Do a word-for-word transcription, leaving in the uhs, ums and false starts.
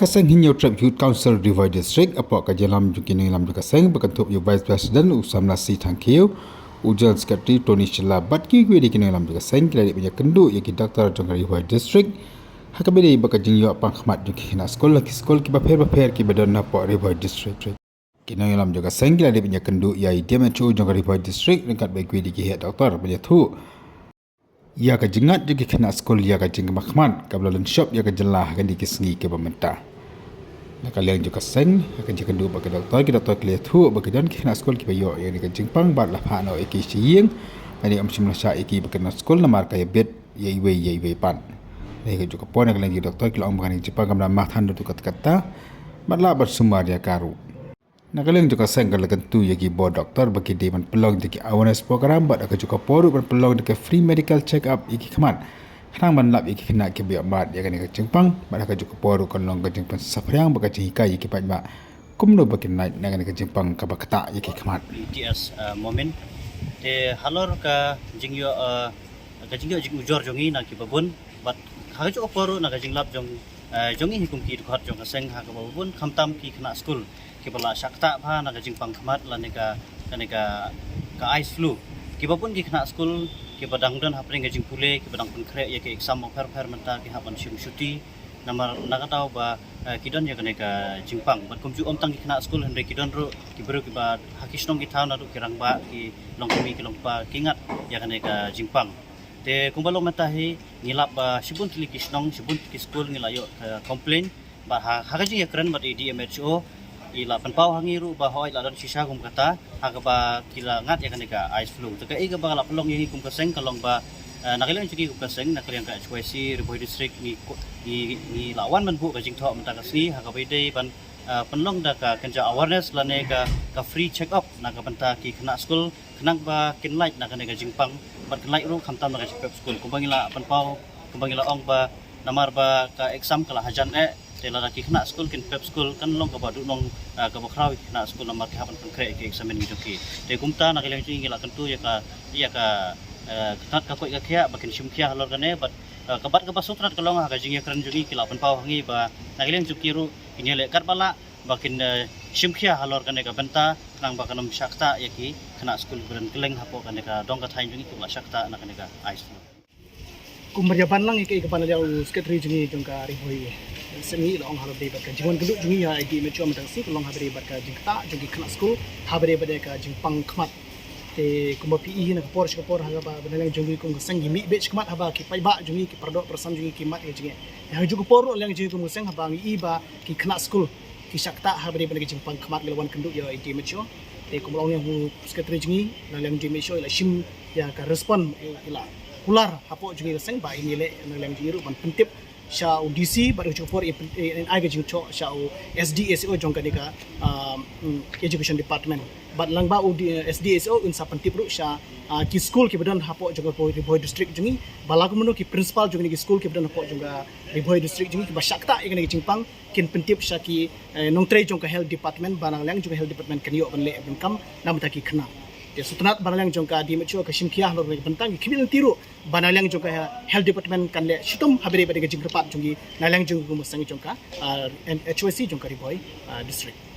Ka seng Hynñiewtrep Youth Council Ri Bhoi District, hapoh ka jingïalam jong ki nongïalam jong ka seng, ba kynthup ïa u Vice President u Samlasi Thangkhiew, u General Secretary Tony Shylla, bad kiwei kiwei de ki nongïalam jong ka seng, ki la dep ïakynduh ïa ki doktor jong ka Ri Bhoi District ha kaba ïadei bad ka jingïoh pang khmat jong ki khynnah skul ha ki skul kiba pher bapher kiba don hapoh Ri Bhoi District. Ki nongïalam jong ka seng ki la dep ïakynduh ïa i D M H O jong ka Ri Bhoi District ryngkat bad kiwei de ki heh doktor ban ïathuh ïa ka jingngat jong ki khynnah skul ïa ka jingkyrpad khmat kaba la lynshop ïa ka jylla ha kine ki sngi kiba mynta. Na ka liang jong ka seng, ha ka jingïakynduh bad ki doktor, ki doktor ki la ïathuh ba ki don ki khynnah skul kiba ïoh ïa kane ka jingpang bad la phah noh ïa ki sha ïing. Lane ym shym la shah ïa ki ba kin wan skul namar ka ïabit ïa iwei ïa iwei pat. Lane ha kajuh ka por, na ka liang jong ki doktor ki la ong ba kane ka jingpang kam da mad than da katta katta bad lah ban sumar ïa ka ruh. Na ka liang jong ka seng ka la kyntu ïa ki bor doktor ba ki dei ban pynlong da ki awareness program bad ha kajuh ka por ruh ban pynlong da ka free medical check up ïa ki khmat, khnang ban lap ïa ki khynnah kiba ïoh mad ïa kane ka jingpang. Bad ha kajuh ka por ruh kan long ka jingpynsaphriang bad ka jinghikai ïa ki paidbah kumno ba kin lait na kane ka jingpang kaba ktah ïa ki khmat. T S, uh, Momin. Te halor ka jingïoh, uh, ka jingïoh jingujor jong ngi na kiba bun, bad ha kajuh ka por ruh na ka jinglap jong, uh, jong ngi hi kum ki dkhot jong ka seng ha kaba bun, khamtam ki khynnah skul kiba la shah ktah bha na ka jingpang khmat lane ka, kane ka, ka eye flu. Kiba bun ki khynnah skul kiba dang don hapdeng ka jingpule, kiba dang pynkhreh ïa ki exam bapher bapher mynta ki hap ban shim shuti namar na ka daw ba, eh, ki don ïa kane ka jingpang. Bad kumjuh ym tang ki khynnah skul hynrei ki don ruh ki briew kiba ha ki shnong ki thaw naduh ki rangbah, ki longkmie ki longkpa ki ngat ïa kane ka jingpang. Te kumba long mynta hi ngi lap ba shibun tylli ki shnong, shibun ki skul ngi la ïoh ka complain. Bad ha, ha ka jingïakren bad i D M H O, i la pynpaw ha ngi ruh ba hooid la don shisha kum kata ha kaba ki la ngat ïa kane ka eye flu. Te kaei kaba la pynlong ïa ngi kum ka seng ka long ba, eh, na ka liang jong ngi kum ka seng, na ka liang ka H Y C Ri Bhoi District ngi ko-, ngi, ngi la wan ban buh ka jingthoh mynta ka sngi ha kaba ïadei ban, eh, pynlong da ka kynja awareness lane ka, ka free check up na ka bynta ki khynnah skul khnang ba kin lait na kane ka jingpang bad kin lait ruh khamtam na ka jingpep skul. Kumba ngi la pynpaw, kumba ngi la ong ba namar ba ka exam ka la hajan eh, te lada ki khynnah skul kin pep skul kan long kaba duhnong, ah, kaba khraw ïa ki khynnah skul namar ki hap ban pynkhreh ïa ki examen jong ki. Te kumta na ka liang jong ngi ngi la kyntu ïa ka, ïa ka, eh, ka tnat ka koit ka khiah ba kin shim khia halor kane bad, eh, ka bad kaba sngewtynnat ka long ha ka jingïakren jong ngi ki la pynpaw ha ngi ba na ka liang jong ki ruh kin ïaleh katba lah ba kin, eh, shim khia halor kane ka bynta khnang ba kan ym shah ktah ïa ki khynnah skul ba don kylleng hapoh kane ka dong ka thaiñ jong ngi kiba la shah ktah na kane ka eye flu. Kumba ïa ban lang ïa kaei kaba na liang u secretary jong ngi jong ka Ri Bhoi District ngi la ong ha ba ïadei bad ka jingwan kynduh jong ngi ïa i D M H O mynta ka sngi ka long ha ba ïadei bad ka jingktah jong ki khynnah skul ha ba ïadei bad ka jingpang khmat. Te kumba phi i hi na ka por sha ka por ha kaba na liang jong ngi kum ka seng ngi mih beit shakhmat haba ki paidbah jong ngi ki paradoh parasam jong ngi ki mad ïa ka jingeh. Te ha kajuh ka por ruh na liang jong ngi kum ka seng haba ngi i ba ki khynnah skul ki shah ktah ha ba ïadei bad ka jingpang khmat ngi la wan kynduh ïa i D M H O. Te kumba la ong ïa u secretary jong ngi na liang D M H O i la shim ïa ka respond, i la kular hapoh jong ngi ka seng ba in ïaleh na liang jong ngi ruh ban pyntip sha u D C bad ha kajuh ka por in, in ai ka jingthoh sha u S D S E O jong kane ka, um, mm, education department. Bad lyngba u D-, S D S E O un sa pyntip ruh sha, ah, ki skul kiba don hapoh jong ka Ri Bhoi District jong ngi ba la kumno ki principal jong kine ki skul kiba don hapoh jong ka Ri Bhoi District jong ngi kiba shah ktah ïa kane ka jingpang kin pyntip sha ki, eh, nongtrei jong ka health department ba na liang jong ka health department kan ïoh ban leh ban kam na bynta ki khynnah. Te sngewtynnat ba na liang jong ka D M H O ka shim khia halor kane ka bynta, ngi khmih lynti ruh ba na liang jong ka health department kan leh shitom ha ba ïadei bad ka jingkyrpad jong ngi na liang jong ka kum ka seng jong ka, ah, H Y C jong ka Ri Bhoi, ah, District.